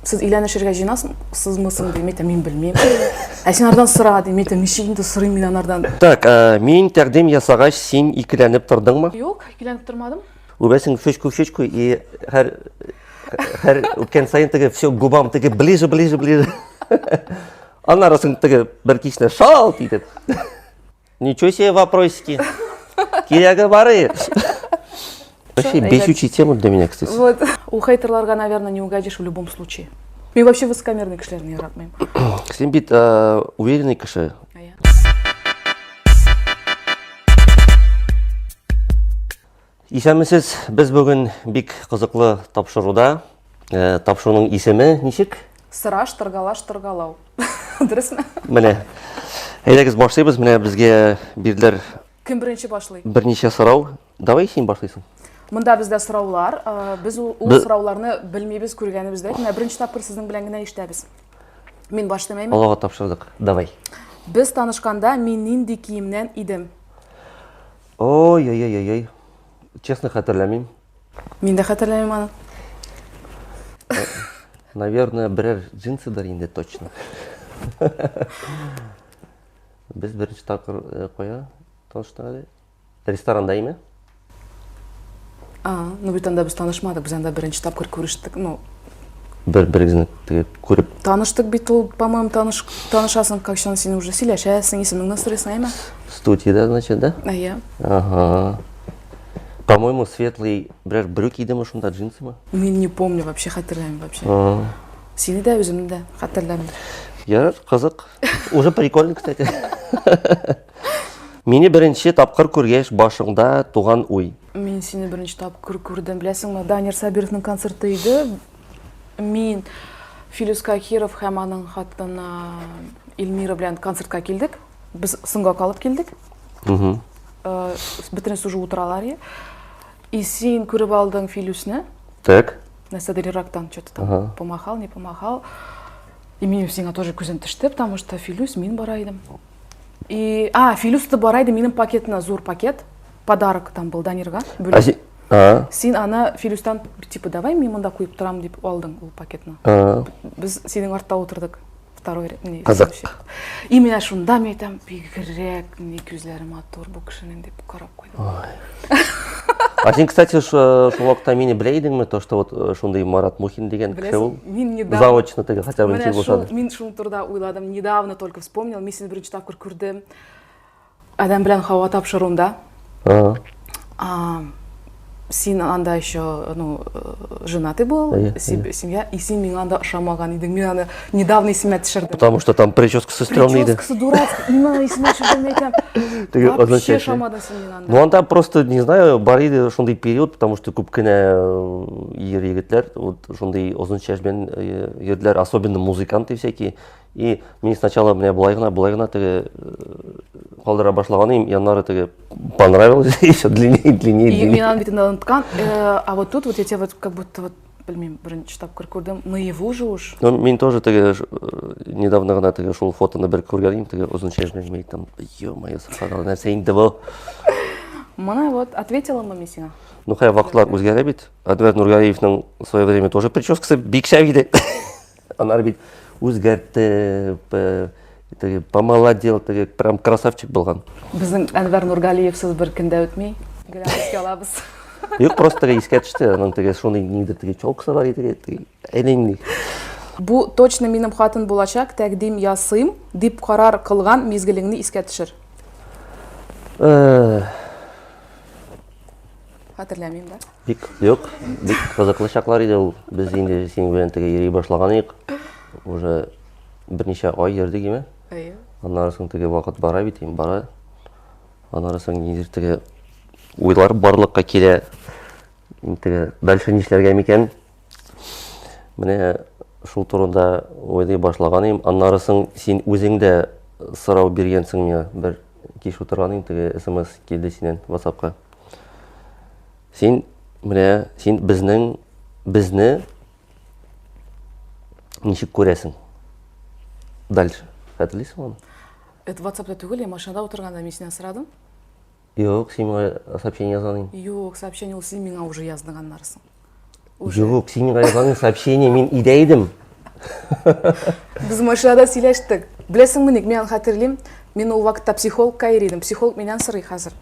Сез өйләнешергә җыенасызмы соң, дим, әйтәм, мин белмим. Ә син анардан сора, дим, әйтәм, ничек инде сорыйм мин анардан. Так, мин тәкъдим ясагач, син икеләнеп тордыңмы? Юк, икеләнеп тормадым. Үбәсең щечку в щечку и һәр һәр үпкән саен теге все губам теге ближе, ближе, ближе. Аннары соң теге бер кичне шалт итеп. Ничего себе вопросики. Кирәге бар и. Вообще бесючая тема для меня, кстати. Вот. У хейтерларга, наверное, не угодишь в любом случае. Мин вообще высокомерный кешеләрне яратмыйм. Син бит уверенный кеше. Исәнмесез, без бүген бик кызыклы тапшыруда. Тапшыруның исеме ничек? Сыраш, торгалаш, торгалау. Дөресме? Менә. Әйдәгез башлыйбыз. Менә безгә бирделәр. Кем беренче башлый? Берничә сорау. Давай син башлыйсың. Монда бездә сораулар. Без ул сорауларны белмибез, күргәнебез дә. Менә беренче тапкыр сезнең белән генә ишетәбез. Мин башлыйм, әйме? Аллага тапшырдык. Давай. Без танышканда мин нинди киемнән идем? Ой-ой-ой-ой. Честно хәтерләмим. Мин дә хәтерләмим аны. Наверное, берәр джинсыдыр инде точно. Без беренче тапкыр кая таныштык әле? Ресторанда име? А, ну бит анда без танышмадык, без анда беренче тапкыр күрештек, ну. Бер берегезне теге күреп. Таныштык бит ул, по-моему, таныш, танышасың, кайчан син уже сөйләшәсең, исемеңне сорыйсың, әйме? Студияда, значит, да? Әйе. Ага. По-моему, светлый берәр брюки идеме шунда, джинсымы? Мин не помню вообще, хәтерләмим вообще. Сине дә, үземне дә хәтерләмим. Ярар, кызык. Уже прикольно, кстати. Мине беренче тапкыр күргәч, башыңда туган уй. Мин сине беренче тапкыр күрдем, беләсеңме, Данир Сабировның концерты иде. Мин Филүс Кахиров һәм аның хатыны Эльмира белән концертка килдек. Без соңга калып килдек. Бөтенесе уже утыралар иде. И син күреп алдың Филүсне. Так. Нәрсәдер ерактан что-то там помахал, не помахал. И минем сиңа тоже күзем төште, потому что Филүс, мин бара идем. И, а, Филүс тотып бара иде, минем пакетына зур пакет, подарок там был Данирга, бүләк. А? Син аны Филүстән, типа, давай мин монда куеп торам дип алдың ул пакетны. А. Без синең артта утырдык. Второй ряд, не, Кызык. следующий. И менә шунда мин әйтәм, бигрәк ни күзләре матур бу кешенең дип карап куйдым. А син, кстати, шул вакытта мине белә идеңме, то, что вот шундый Марат Мухин дигән кеше ул? Мин недавно Заочно теге хотя бы Менә ничек булса шул, да. мин шул турыда уйладым. Недавно только вспомнил, мин сине беренче тапкыр күрдем. Адәм белән Хава тапшыруында. А. Син анда еще, ну, женатый был, семья, и син миңа анда ошамаган идең. Мин аны недавно исемә төшердем. Потому что там прическасы стрёмный иде. Прическасы дурацкий, именно исемә төшердем, әйтәм. Теге Вообще озын чәчле. ошамадың син миңа анда. Ну, анда просто, не знаю, бар иде шундый период, потому что күп кенә ир егетләр вот шундый озын чәч белән йөрделәр, особенно музыканты всякие. И мин сначала менә болай гына, болай гына теге калдыра башлаган идем, и аннары теге понравилось, и все длиннее, длиннее, И длиннее. мин аны бит инде оныткан. А вот тут вот я тебя вот как будто вот, белмим, беренче тапкыр күрдем, наяву же уж. Ну, мин тоже теге недавно гына теге шул фотоны бер күргән идем, теге озын чәч белән, мин әйтәм, ё-моё, субханалла, нәрсә инде бу? Менә вот, ответила мы мин сиңа. Ну, хәй, вакытлар үзгәрә бит. Әнвәр Нургалиевның в свое время тоже прическасы бик шәп иде. Аннары бит үзгәртте, теге помолодел, теге прям красавчик булган. Безнең Әнвәр Нургалиевсыз бер көн дә үтми. Гел искә алабыз. Юк, просто теге искә төште, аның теге шундый ниндидер теге челкасы бар иде, теге әллә нинди. Бу точно минем хатын булачак, тәкъдим ясыйм, дип карар кылган мизгелеңне искә төшер. Хәтерләмим дә. Бик юк, бик кызыклы чаклар иде ул. Без инде синең белән теге йөри башлаган идек. Уже берничә ай йөрдек име? Әйе. Аннары соң теге вакыт бара бит, инде бара. Аннары соң ниндидер теге уйлар барлыкка килә. Инде теге дальше нишләргә микән? Менә шул турында уйлый башлаган идем. Аннары соң син үзең дә сорау биргәнсең миңа. Бер кич утырган идем, теге смс килде синнән WhatsApp-ка. Син менә син безнең безне ничек күрәсең? Дальше. Хәтерлисеңме аны? Это WhatsApp-та түгел, я машинада утырганда мин синнән сорадым. Юк, син миңа сообщение язган идең. Юк, сообщение ул син миңа уже яздың аннары соң. Юк, син миңа язган сообщение, мин өйдә идем. Без машинада сөйләштек. Беләсеңме ник, мин аны хәтерлим. Мин ул вакытта психологка йөри идем. Психолог миннән сорый хәзер.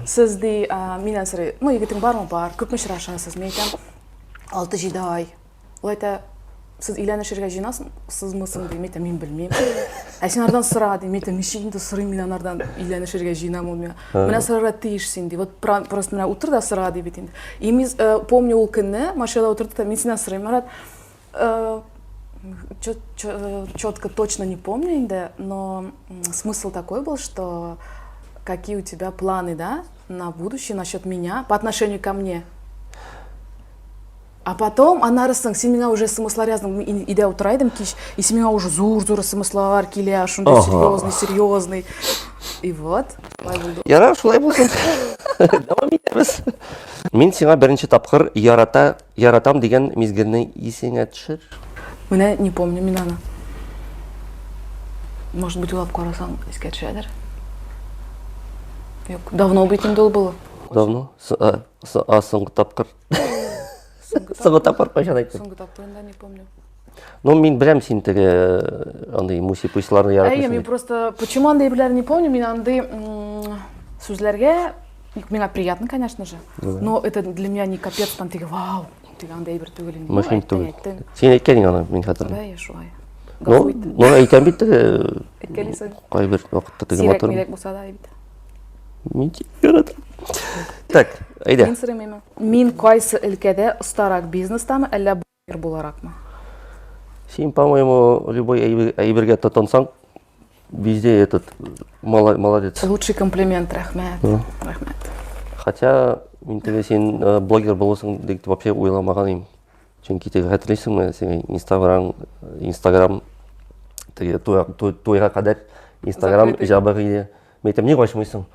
Сез ди, миннән сорый. Ну, егетең бармы? Бар. Күпме очрашасыз? Мин әйтәм, 6-7 ай. Ул әйтә, сез өйләнешергә җыенасызмы соң ди. Мин әйтәм, мин белмим. Ә син анардан сора ди. Мин әйтәм, ничек инде сорыйм мин анардан өйләнешергә җыенамы ул миңа. Менә сорарга тиеш син ди. Вот просто менә утыр да сора ди бит инде. И мин э, помню ул көнне машинада утырдык та, мин синнән сорыйм, Марат, четко точно не помню инде, но смысл такой был, что какие у тебя планы, да, на будущее насчет меня, по отношению ко мне. А потом аннары соң син миңа уже смслар яздың. Мин өйдә утыра идем кич, и син миңа уже зур-зур смслар килә, шундый серьезный, серьезный. И вот, шулай булды. Ярар, шулай булсын. Дәвам итәбез. Мин сиңа беренче тапкыр ярата, яратам дигән мизгелне исеңә төшер. Менә не помню мин аны. Может быть, уйлап карасаң, искә төшәдер. Юк, давно бит инде ул было. Давно? А соңгы тапкыр? Соңгы тапкыр кайчан әйттең? Соңгы тапкырын да не помню. Ну, мин беләм син теге андый муси-пусиларны яратмыйсың. Әйе, мин просто почему андый әйберләрне не помню, мин андый сүзләргә миңа приятно, конечно же. Но это для меня не капец там теге вау, теге андый әйбер түгел инде. Мөһим түгел. Син әйткән аны, мин хәтерлим. Әйе, шулай. Ну, ну әйтәм бит теге. Әйткәлисең. Кайбер вакытта теге матур. Сирәк-мирәк булса да бит. Мин яратам. Так, әйдә. Мин сорыйм әйме. Мин кайсы өлкәдә остарак, бизнестамы, әллә блогер буларакмы? Син, по-моему, любой әйбергә тотынсаң, везде этот молодец. Лучший комплимент, рәхмәт. Рәхмәт. Хотя, мин теге син блогер булырсың дип вообще уйламаган идем. Чөнки теге хәтерлисеңме, синең Инстаграм, Инстаграм теге туйга кадәр Инстаграм җабык иде. Мин әйтәм, ник ачмыйсың?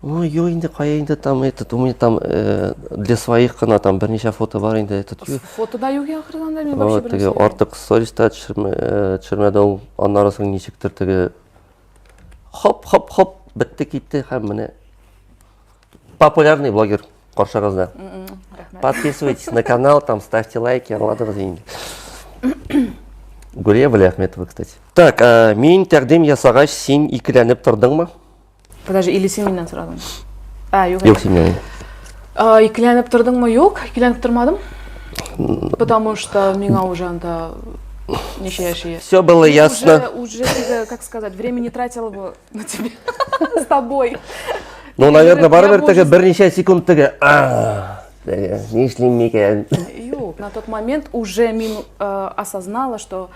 Ой, юк инде, кая инде там этот, у меня там для своих кына там берничә фото бар инде этот. Фото да юк ахырдан да мин вообще Теге артык сториста төшермәде ул. Аннары соң ничектер теге хоп-хоп-хоп бетте китте һәм менә популярный блогер каршыгызда. Подписывайтесь на канал, там ставьте лайки, аңладыгыз инде. Гүлия Валиахметова, кстати. Так, мин тәкъдим ясагач, син икеләнеп тордыңмы? Подожди, или син миннән сорадың? А, юк. Юк, син миннән. Икеләнеп тордыңмы? Юк, икеләнеп тормадым. Потому что миңа уже анда ничә яшь. Все было ясно. Уже, уже, как сказать, время не тратила бы на тебе, с тобой. Ну, наверное, барыбер теге берничә секунд теге, нишлим микән? Юк, на тот момент уже мин осознала, что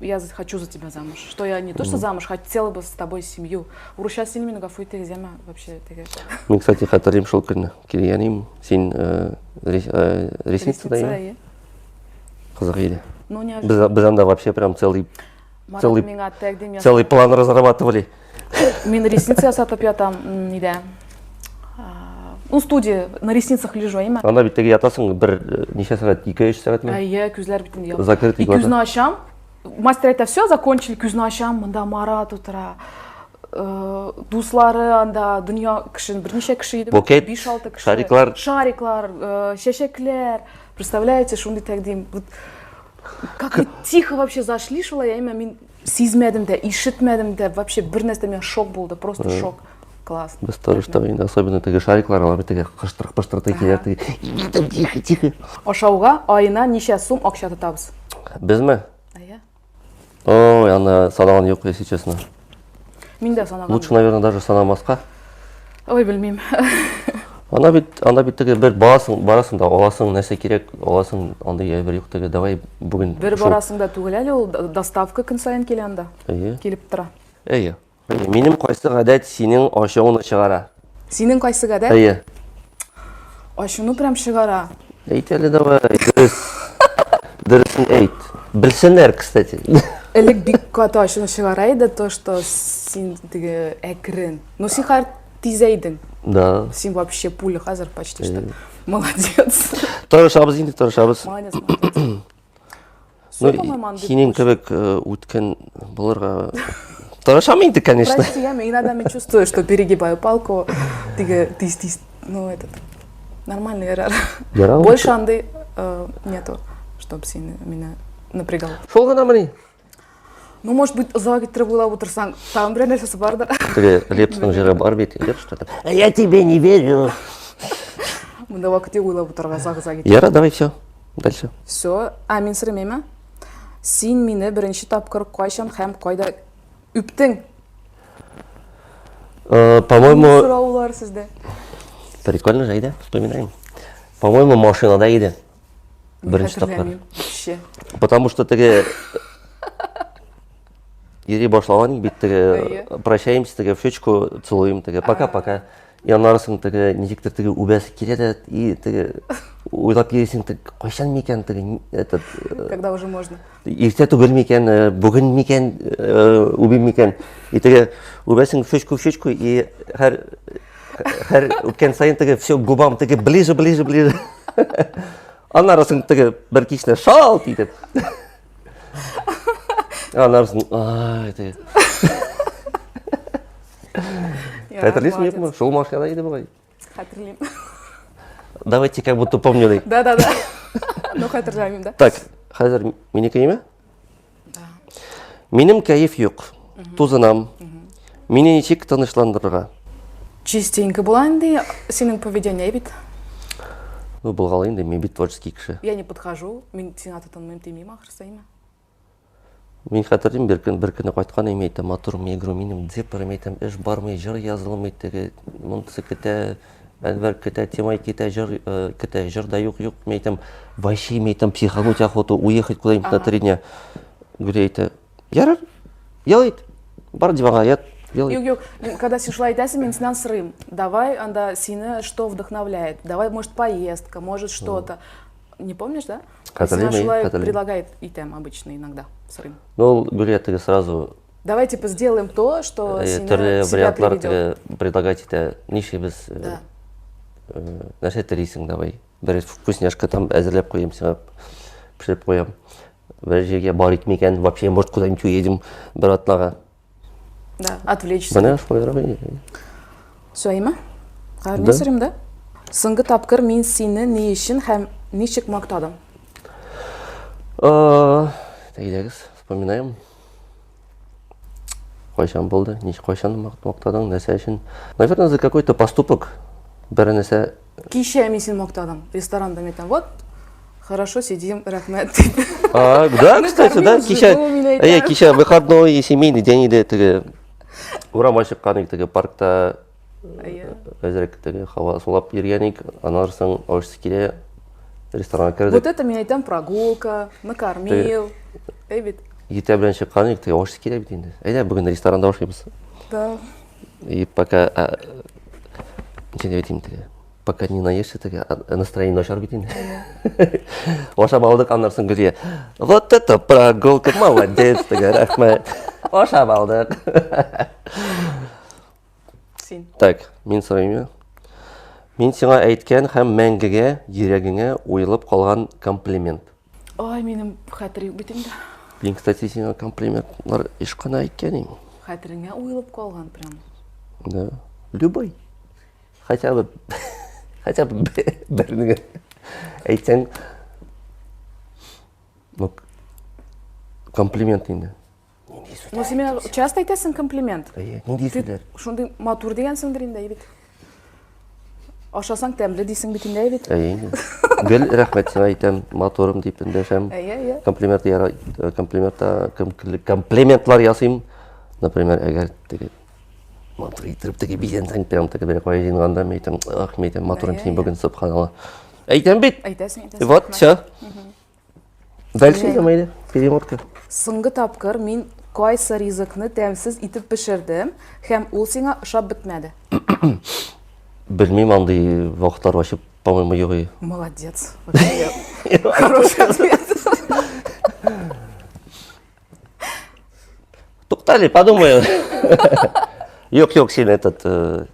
я хочу за тебя замуж. Что я не то, что замуж, хотела бы с тобой семью. Урысча син мине гафу итегез, яме, вообще теге. Мин, кстати, хәтерлим шул көнне. Килгән идем, син ресницада, әйе? Кызык иде. Ну, не Без анда вообще прям целый Марат целый миңа тәкъдим ясады. Целый план разрабатывали. Мин ресницы ясатып ятам, нидә. Ну, студия, на ресницах лежу, әйме? Анда бит теге ятасың бер ничә сәгать, 2-3 сәгатьме? Әйе, күзләр бит инде. Закрытый глаза. Күзне ачам. Мастер әйтә, все, закончили, күзне ачам, монда Марат утыра. Дуслары анда, дөнья кеше, берничә кеше иде. Букет, 5-6 кеше. Шариклар. Шариклар, чәчәкләр. Представляете, шундый тәкъдим. Как вы тихо вообще зашли, шулай, әйме, мин сизмәдем дә, ишетмәдем дә, вообще бер нәрсә миңа шок булды, просто шок. Класс. Без тырыштык инде, особенно теге шариклар, алар теге кыштырык-пыштырык килә, теге тихо, тихо. Ашауга аена ничә сум акча тотабыз? Безме? Әйе. Ой, аны санаган юк, если честно. Мин дә санаган. Лучше, наверное, даже санамаска. Ой, белмим. Ана бит, анда бит теге бер барасың, барасың да аласың, нәрсә кирәк, аласың, андый әйбер юк теге, давай бүген. Бер барасың да түгел әле ул, доставка көн саен килә анда. Әйе. Килеп тора. Әйе. Минем кайсы гадәт синең ачуыңны чыгара? Синең кайсы гадәт? Әйе. Ачуны прям чыгара. Әйт әле давай, дөрес. Дөресен әйт. Белсеннәр, кстати. Элек бик каты ачуны чыгара иде, то, что син теге әкрен. Ну, син хәзер тизәйдең. Да. Син вообще пуля хәзер почти что. Молодец. Тырышабыз инде, тырышабыз. Молодец, молодец. Ну, синең кебек үткен булырга тырышам инде, конечно. Прости, я иногда мен чувствую, что перегибаю палку, теге тиз-тиз, ну, этот, нормальный ярар. Ярар. Больше андый нету, чтоб син меня... напрягал. Шул гынамыни? Ну, может быть, озак иттереп уйлап утырсаң, тагын берәр нәрсәсе бардыр. Теге Лепсның җыры бар бит, Лепс что-то. А я тебе не верю. Монда вакыт юк уйлап утырырга, озак-озак итеп. Яра, давай все. Дальше. Все. А, мин сорыйм, Син мине беренче тапкыр кайчан һәм кайда үптең? Э, по-моему... Сораулар сездә. Прикольно же, әйдә, вспоминаем. По-моему, машинада иде. Беренче тапкыр. Вообще. Потому что теге йөри башлаган бит теге прощаемся теге в щечку целуем теге пока-пока. И аннары соң теге ничектер теге үбәсе килә дә и теге уйлап йөрисең теге кайчан микән теге этот э, когда уже можно иртә түгел микән э, бүген микән э, үбим микән и теге үбәсең в щечку в щечку и һәр һәр үпкән саен теге все губам теге ближе ближе ближе аннары соң теге бер кичне шалт итеп аннары соң ай теге Хәтерлисеңме юкмы? Шул машинада иде бугай. Хәтерлим. Давайте как будто помню. Да, да, да. Ну, хәтерләмим, да. Так, хәзер минеке ниме? Да. Минем кәеф юк. Тузынам. Мине ничек тынычландырырга? Частенько була инде синең поведение бит. Ну, булгалый инде, мин бит творческий кеше. Я не подхожу, мин сиңа тотынмыйм, тимим ахрысы, әйме? Мин хәтерлим, бер көн бер көнне кайткан идем, әйтәм, матур мигру, минем дзепер, әйтәм, эш бармый, җыр язылмый, теге монысы көтә, Әнвәр көтә, Тимай көтә, җыр э, көтә, җыр да юк, юк, мин әйтәм, вообще, мин әйтәм, психануть охота, уехать куда-нибудь на 3 дня. Гүлә әйтә, ярар, ял ит, бар диванга ят, ял ит. Юк, юк, мин, когда син шулай әйтәсең, мин синнән сорыйм, давай анда сине что вдохновляет, давай, может, поездка, может, что-то. Не помнишь, да? Хәтерлим, Сиңа шулай хәтерлим. предлагает итәм обычно иногда, сорыйм. Ну, ул Гөлия теге сразу Давай, типа, сделаем то, что э, сине төрле в себя вариантлар приведет. теге предлагать итә. Нишлибез? Э, Да. Э, нәрсә телисең, давай. Бер вкусняшка там әзерләп куям сиңа, пешереп куям. Бер җиргә барыйк микән, вообще, может, куда-нибудь уедем бер атнага. Да, отвлечься. Менә шулайрак инде. Все, әйме? Хәзер мин Да. сорыйм, да? Соңгы тапкыр мин сине ни өчен һәм ничек мактадым? Әйдәгез, вспоминаем. Кайчан булды, ничек кайчан мактадың, нәрсә өчен? Наверное, за какой-то поступок бер нәрсә. Кичә мин сине мактадым. Ресторанда мин әйтәм, вот, хорошо сидим, рәхмәт дип. А, да, Ну, кстати, да, кормил кичә, жену, мин әйе, әйтәм. кичә выходной, семейный день иде, теге урамга чыккан идек, теге паркта Әйе. әзрәк теге һава сулап йөргән идек, аннан соң ашыйсы килә, ресторанга кердек. Вот это мин әйтәм прогулка, накормил. Әй бит. Иртә белән чыккан идек, теге ашыйсы килә бит инде. Әйдә, бүген ресторанда ашыйбыз. Да. И пока, ничек дип әйтим теге, пока не наешься, теге настроение начар бит инде. Ашап алдык, аннан соң Гөлия, вот это прогулка, молодец, теге, рәхмәт. Ашап алдык. Син. Так, мин сорыйм я. Мин сиңа әйткән һәм мәңгегә йөрәгеңә уелып калган комплимент. Ай, минем хәтер юк бит инде. Мин, кстати, сиңа комплиментлар еш кына әйткән идем. Хәтереңә уелып калган прям. Да. Любой. Хотя бы хотя бы берне әйтсәң, ну, комплимент инде. Нинди сүзләр? Ну, син миңа часто әйтәсең комплимент. Әйе, нинди сүзләр? Шундый матур дигәнсеңдер инде, бит. Ашасаң тәмле дисең бит инде, бит. Әйе инде. Гел рәхмәт сиңа әйтәм, матурым дип эндәшәм. Әйе, әйе. Комплимент яра, комплимент, комплиментлар ясыйм. Например, әгәр теге матур итеп теге бизәнсәң, прям теге бер кая җыенганда мин әйтәм, ах, мин әйтәм, матурым син бүген, субханалла. Әйтәм бит. Әйтәсең, әйтәсең. Вот, все. Дальше идем, әйдә, перемотка. Соңгы тапкыр мин кайсы ризыкны тәмсез итеп пешердем һәм ул сиңа ошап бетмәде? Белмим, андый вакытлар вообще, по-моему, юк иде. Молодец. Вообще, хороший ответ. Туктале, подумаю. Юк, юк, син этот, э,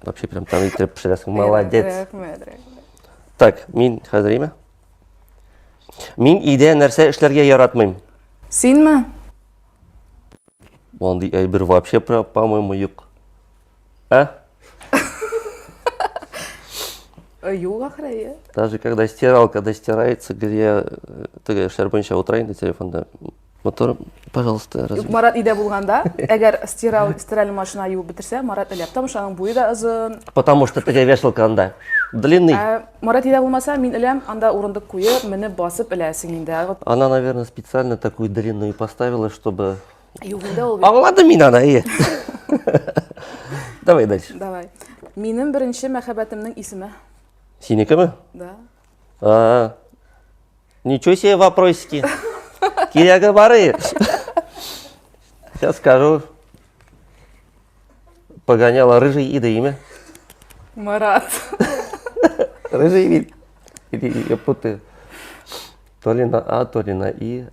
вообще прям там итеп пешерәсең, молодец. Рәхмәт, рәхмәт. Так, мин хәзер име? Мин өйдә нәрсә эшләргә яратмыйм. Синме? Андый әйбер вообще, по-моему, юк. Ә? Юк, ахры, әйе. Даже когда стиралка достирается, где теге эшләр буенча утыра инде телефонда. Мотор, пожалуйста, разве. Юк, Марат өйдә булганда, әгәр стирал, стиральный машина юып бетерсә, Марат элә. Потому что аның буе да озын. Потому что теге вешалка анда длинный. Ә Марат өйдә булмаса, мин эләм, анда урындык куеп, менеп басып эләсең инде. Она, наверное, специально такую длинную поставила, чтобы... Юк инде ул бит. Аңладым мин аны, әйе. Давай дальше. Давай. Минем беренче мәхәббәтемнең исеме. Синекеме? Да. А, ничего себе вопросики. Кирәге бар и. Сейчас скажу. Погоняла рыжий и да имя. Марат. Рыжий вид. Или я путаю. То ли на А, то ли на И.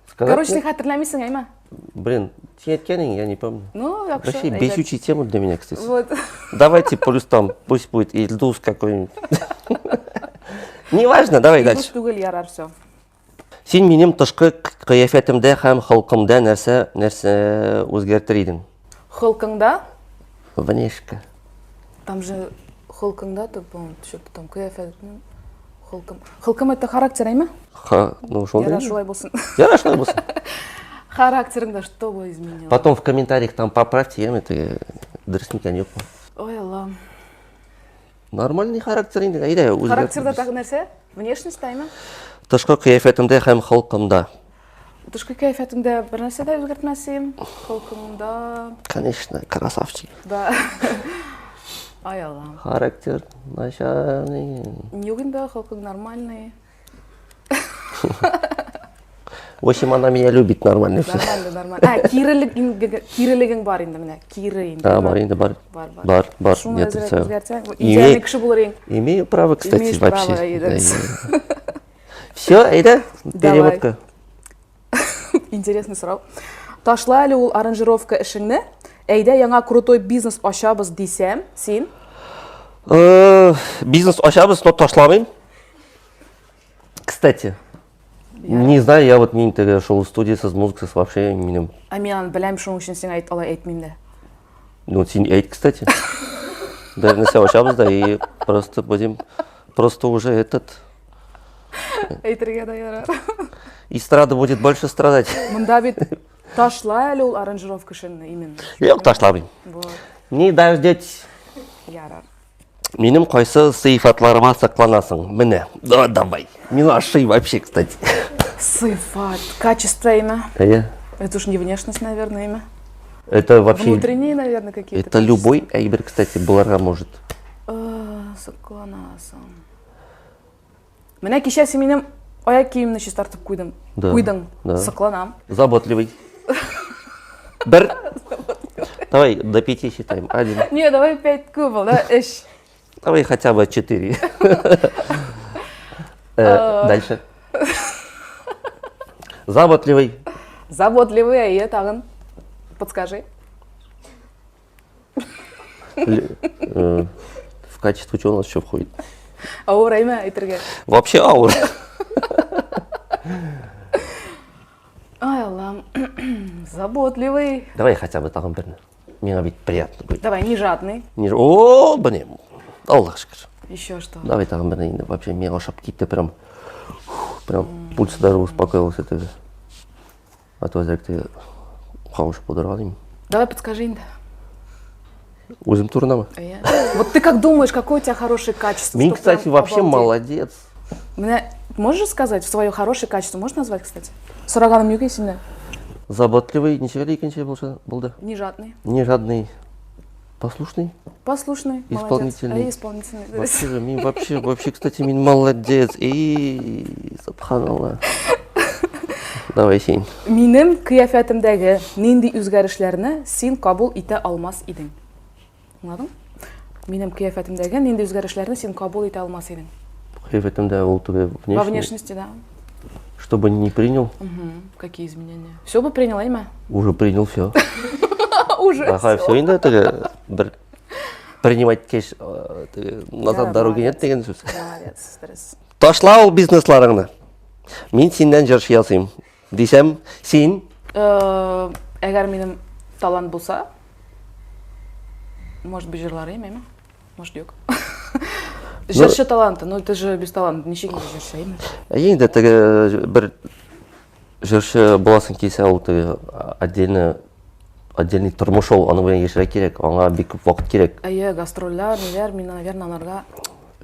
Сказать Короче, нет? син хәтерләмисең, әйме? Блин, син әйткәнең, я не помню. Ну, яхшы. Вообще әйбәт. бесючая тема для меня, кстати. Вот. Давайте плюс там, пусть будет Ильдус какой-нибудь. Неважно, давай Илдус дальше. түгел, ярар, все. Син минем тышкы кыяфәтемдә һәм холкымда нәрсә нәрсә үзгәртер идең? Холкыңда? Внешка. Там же холкыңда, то, по-моему, что-то там кыяфәт. Холкым. Холкым это характер, әйме? Ха, ну шул. Ярар, шулай булсын. Ярар, шулай булсын. Характерыңда что бы изменило? Потом в комментариях там поправьте, яме, ты дөрес микән, юкмы? Ой, Аллам. Нормальный характер инде, әйдә, үзгәрт. Характерда тагы нәрсә? Внешность таймы? Тышкы кыяфәтемдә һәм холкымда. Тышкы кыяфәтеңдә бер нәрсә дә үзгәртмәс идем. Холкыңда. Конечно, красавчик. Да. Ай Аллам. Характер начальный. Юк инде, холкың нормальный. В общем, она меня любит нормально все. Нормально, нормально. А, кирелек, кирелегең бар инде менә. Кире инде. Да, бар инде, бар. Бар, бар. Бар, бар. Шуны Не әзрәк отрицаю. үзгәртсәң, идеальный кеше булыр идең. Имею право, кстати, Имеешь вообще. право, әйдә. Все, әйдә, Давай. перемотка. Интересный сорау. Ташла әле ул аранжировка эшеңне. Әйдә яңа крутой бизнес ачабыз дисәм, син? Бизнес ачабыз, но ташламыйм. Кстати, не знаю, я вот мин теге шул студиясез, музыкасыз вообще минем. Ә мин аны беләм, шуның өчен сиңа әйт, алай әйтмим дә. Ну, син әйт, кстати. Бер нәрсә ачабыз да и просто будем просто уже этот Әйтергә дә ярар. Эстрада будет больше страдать. Монда бит ташла әле ул аранжировка эшеңне именно. Юк, ташламыйм. Вот. Не дождетесь. Ярар. Минем кайсы сыйфатларыма сокланасың? Менә. Да, давай. Мин ашый вообще, кстати. Сыйфат, качество имя. Әйе. Это уж не внешность, наверное, имя. Это вообще... Внутренние, наверное, какие-то. Это любой әйбер, кстати, буларга может. Сокланасың. Менә кичә син минем аяк киемне чистартып куйдың. Да. Куйдың. Да. Сокланам. Заботливый. Бер. Давай до пяти считаем. Один. Не, давай пять күп да, өч. Давай хотя бы четыре. Дальше. Заботливый. Заботливый, әйе, тагын. Подскажи. В качество чего у нас еще входит? Авыр әйме әйтергә. Вообще авыр. Ай, Аллам. Заботливый. Давай хотя бы тагын берне. Миңа бит приятно будет. Давай, не жадный. Не... О, блин. Аллах шөкер. Еще что? Давай тагын берне инде. Вообще миңа ошап китте прям. Прям пульс даже успокоился теге. А то әзрәк теге кавышып булдырган идем. Давай подскажи инде. Үзем турындамы? Әйе. Вот ты как думаешь, какое у тебя хорошее качество? Мин, что кстати, прям вообще обалдеть? молодец. Менә можешь сказать свое хорошее качество? Можешь назвать, кстати? Сораганым юк синнән. Заботливый, ничек әле икенче булса булды? Не жадный. Не жадный. Послушный? Послушный, молодец. Исполнительный. Әй, исполнительный. Вообще же, мин вообще, вообще, кстати, мин молодец. И, субханалла. Давай син. Минем кыяфәтемдәге нинди үзгәрешләрне син кабул итә алмас идең? Аңладың? Минем кыяфәтемдәге нинди үзгәрешләрне син кабул итә алмас идең? Кыяфәтемдә ул теге Во внешне, внешности, да. чтобы не принял, Угу. Какие изменения? Все бы принял, әйме? уже принял все. Уже. Ага, все инде теге бер принимать кеш теге назад Да, дороги нет молодец. дигән сүз. Молодец, дөрес. Ташла ул бизнесларыңны. Мин синнән җырчы ясыйм. Дисәм, син Әгәр минем талант булса, может быть, җырлар идем, әйме? Может, юк. Җырчы таланты, ну ты же без таланта, ничек инде җырчы, әйме? Әйе инде теге бер җырчы буласың килсә, ул теге отдельно отдельный тормыш ул, аның белән яшәргә кирәк, аңа бик күп вакыт кирәк. Әйе, гастрольләр, ниләр, мин, наверное, аларга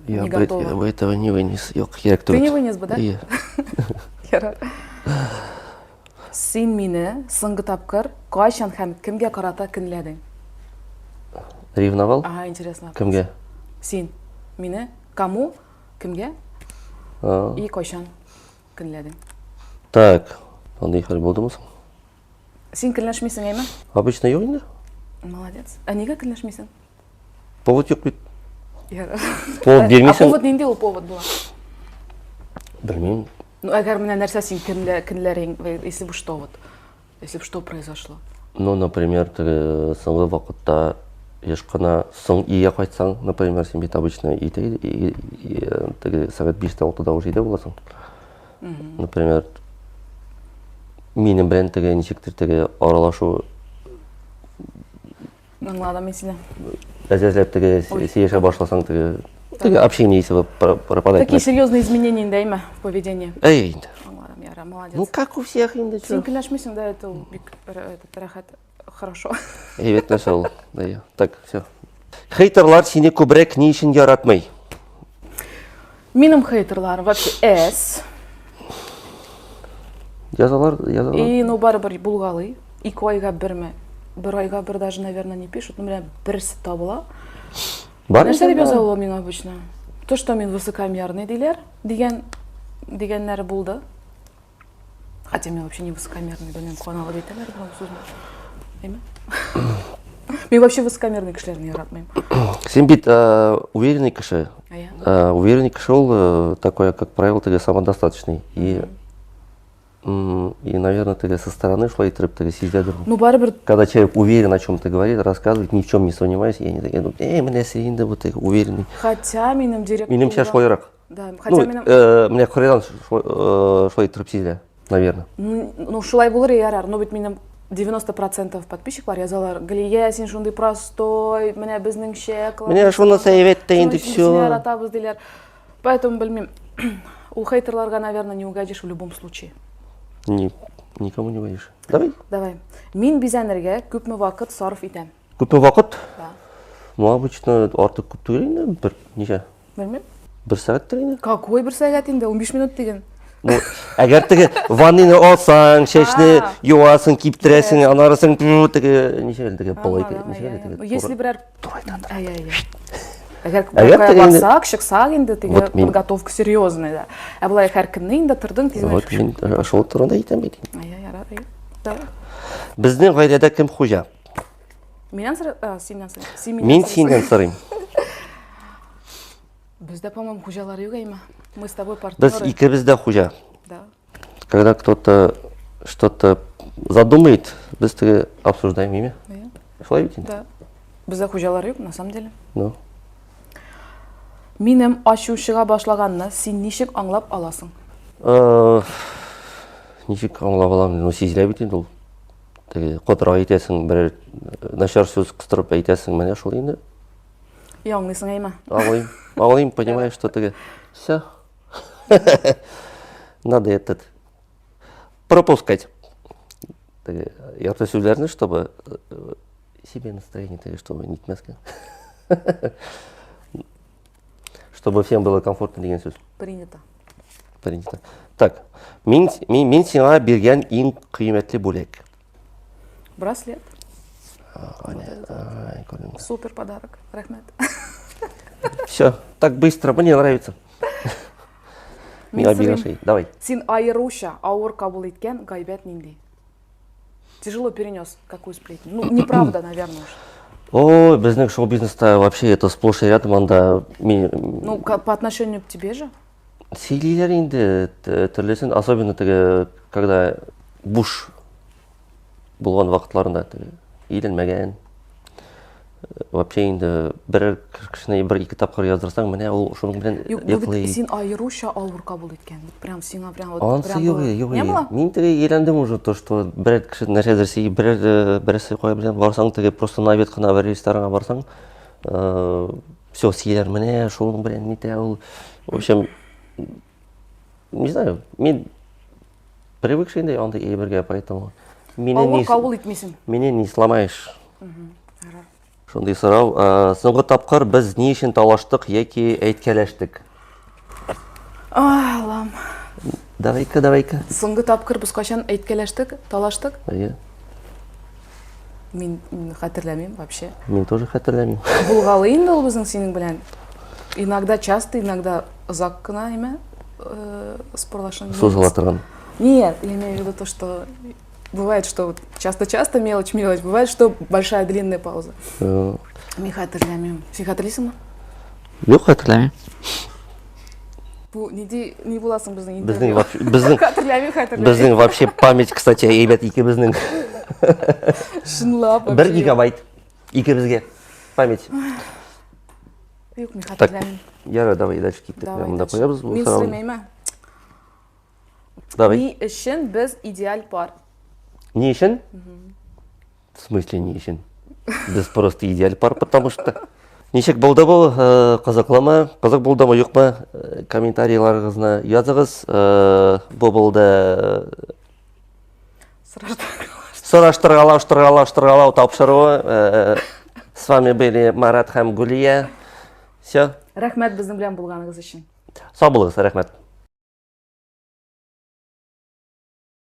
Я не бы, готова. я бы этого не вынес. Юк, кирәк түгел. Ты не вынес бы, да? Әйе. Ярар. Син мине соңгы тапкыр кайчан һәм кемгә карата көнләдең? Ревновал? Ага, интересно. вопрос. Кемгә? Син мине кому, кемгә А, и кайчан көнләдең? Так, андый хәл булдымы соң? Син көнләшмисең, әйме? Обычно юк инде. Молодец. Ә нигә көнләшмисең? Повод юк бит. Ярар. Повод бирмисең. Ә повод нинди ул повод була? Белмим. Ну, әгәр менә нәрсә син көнлә, көнләрең, если бы что вот, если бы что произошло? Ну, например, теге соңгы вакытта еш кына соң өйгә кайтсаң, например, син бит обычно өйдә теге сәгать 5-тә 6-да уже өйдә буласың. Например, минем белән теге ничектер теге аралашу Аңладым мин сине. Әзәзләп теге сөйләшә башласаң теге теге общение если пропадает. Такие серьезные изменения инде әйме в поведении. Әй инде. Аңладым, яра, молодец. Ну как у всех инде. Син көнләшмисең да, это бик этот рәхәт, хорошо. Әйбәт нәрсә ул. Да, так, все. Хейтерлар сине күбрәк ни өчен яратмый? Минем хейтерларым вообще S. Язалар, язалар. И, ну, барыбер булгалый. Ике айга берме? Бер айга бер даже, наверное, не пишут. Ну, менә берсе табыла. Бар Нәрсә дип яза ул миңа обычно? То, что мин высокомерный диләр, дигән дигәннәре булды. Хотя мин вообще не высокомерный, белмим, каналы әйтәләр бу сүзне. Әйме? Мин вообще высокомерный кешеләрне яратмыйм. Син бит э, уверенный кеше. А я? Э, уверенный кеше ул э, такой, как правило, теге самодостаточный. И и, наверное, теге со стороны шулай иттереп теге сизәдер. Ну, барыбер Когда человек уверен о чем-то говорит, рассказывает, ни в чем не сомневаясь, я не я думаю, эй, менә син инде вот уверенный. Хотя минем директ Минемчә шулайрак. Да, хотя ну, минем... Э, менә кырыйдан э, шулай иттереп сизелә, наверное. Ну, шулай булыр ярар, но бит минем 90% подписчиклар язалар, Галия, син шундый простой, менә безнеңчә, Менә шунысы әйбәт тә инде все. Сине яратабыз диләр. Поэтому белмим. Ул хейтерларга, наверное, не угодишь в любом случае. Не, никому не угодишь. Давай. Давай. Мин бизәнергә күпме вакыт сарыф итәм? Күпме вакыт? Да. Ну, обычно артык күп түгел инде, бер ничә? Белмим. Бер сәгатьтер инде. Какой бер сәгать инде? 15 минут диген. Ну, әгәр теге ванныйны алсаң, чәчне юасың, киптерәсең, аннары соң теге ничә әле теге полой, ничә әле теге. Если берәр Турайдан. Әй, әй, Әгәр кая барсак, чыксак инде теге подготовка серьезная, да. Ә болай һәр көнне инде тордың тиз Вот мин шул турында әйтәм бит. Әй, ярар, әй. Давай. Безнең гаиләдә кем хуҗа? Миннән сора, а, синнән сорыйм. Син миннән Мин синнән сорыйм. Бездә, по-моему, хуҗалар юк, әйме? Мы с тобой партнеры. Без икебез дә хуҗа. Да. Когда кто-то что-то задумает, без теге обсуждаем имя. Да. Шулай бит инде? Да. Бездә хуҗалар юк, на самом деле. Ну. Минем ачу чыга башлаганны син ничек аңлап аласың? Э, ничек аңлап алам? Ну, сизелә бит инде ул. Теге катырак әйтәсең, берәр начар сүз кыстырып әйтәсең, менә шул инде. И аңлыйсың, әйме? Аңлыйм. Аңлыйм, понимаю, что теге. Все. Надо этот пропускать. Теге ярты сүзләрне, чтобы э, себе настроение теге, чтобы нитмәскә. Чтобы всем было комфортно дигән сүз. Принято. Принято. Так, мин, мин, мин сиңа биргән иң кыйммәтле бүләк. Браслет. Ай, күрдем. Супер подарок. Рәхмәт. Все, так быстро, мне нравится. Мин Миңа бик сорыйм. ошый. Давай. Син аеруча авыр кабул иткән гайбәт нинди? Тяжело перенес какую сплетню? Ну, неправда, наверное уж. Ой, безнең шоу-бизнеста вообще это сплошь и рядом анда мин Ну, по отношению к тебе же. Сөйлиләр инде төрлесен, особенно теге, когда буш булган вакытларында теге өйләнмәгән. Вообще инде бер кешене бер-ике тапкыр яздырсаң, менә ул шуның белән Юк, бу бит йоклый. син аеруча авыр кабул иткән. Вот прям сиңа прям вот Ансы прям юк, было. юк. Не было? Мин теге өйрәндем уже то, что берәр кеше нәрсәдер сөйли, берәр берәрсе кая белән барсаң, теге просто на обед кына бер ресторанга барсаң, Все, сөйләр, менә шуның белән нитә ул. В общем, не знаю, мин привыкший инде андый әйбергә, поэтому мине не кабул итмисең. Мине не сломаешь. Шундый сорау. Э, соңгы тапкыр без ни өчен талаштык яки әйткәләштек? Ай, Аллам. Давай-ка, давай-ка. Соңгы тапкыр без кайчан әйткәләштек, талаштык? Әйе. Мин хәтерләмим вообще. Мин тоже хәтерләмим. Булгалый инде ул безнең синең белән. Иногда часто, иногда озак кына име э, спорлашын. Сузыла торган. Нет, я имею в виду то, что бывает, что вот часто-часто мелочь-мелочь, бывает, что большая длинная пауза. Э. Мин хәтерләмим. Син хәтерлисеңме? Юк, хәтерләмим. Бу нинди ни буласың безнең Безнең вообще безнең хәтерләмим, хәтерләмим. Безнең вообще память, кстати, әйбәт икебезнең. Чынлап. Бер гигабайт икебезгә память. Юк, мин хәтерләмим. Ярар, давай дальше киттек. Монда куябыз бу Мин сорыйм, Давай. Ни өчен без идеаль пар? Ни өчен? В смысле ни өчен? Без просто идеаль пар, потому что Ничек булды бу? Э, кызыклымы? Кызык булдымы, юкмы? Э, комментарийларыгызны языгыз. Э, бу булды Сораштыргалау, тапшыруы. С вами были Марат һәм Гулия. Все. Рәхмәт безнең белән булганыгыз өчен. Сау булыгыз, рәхмәт.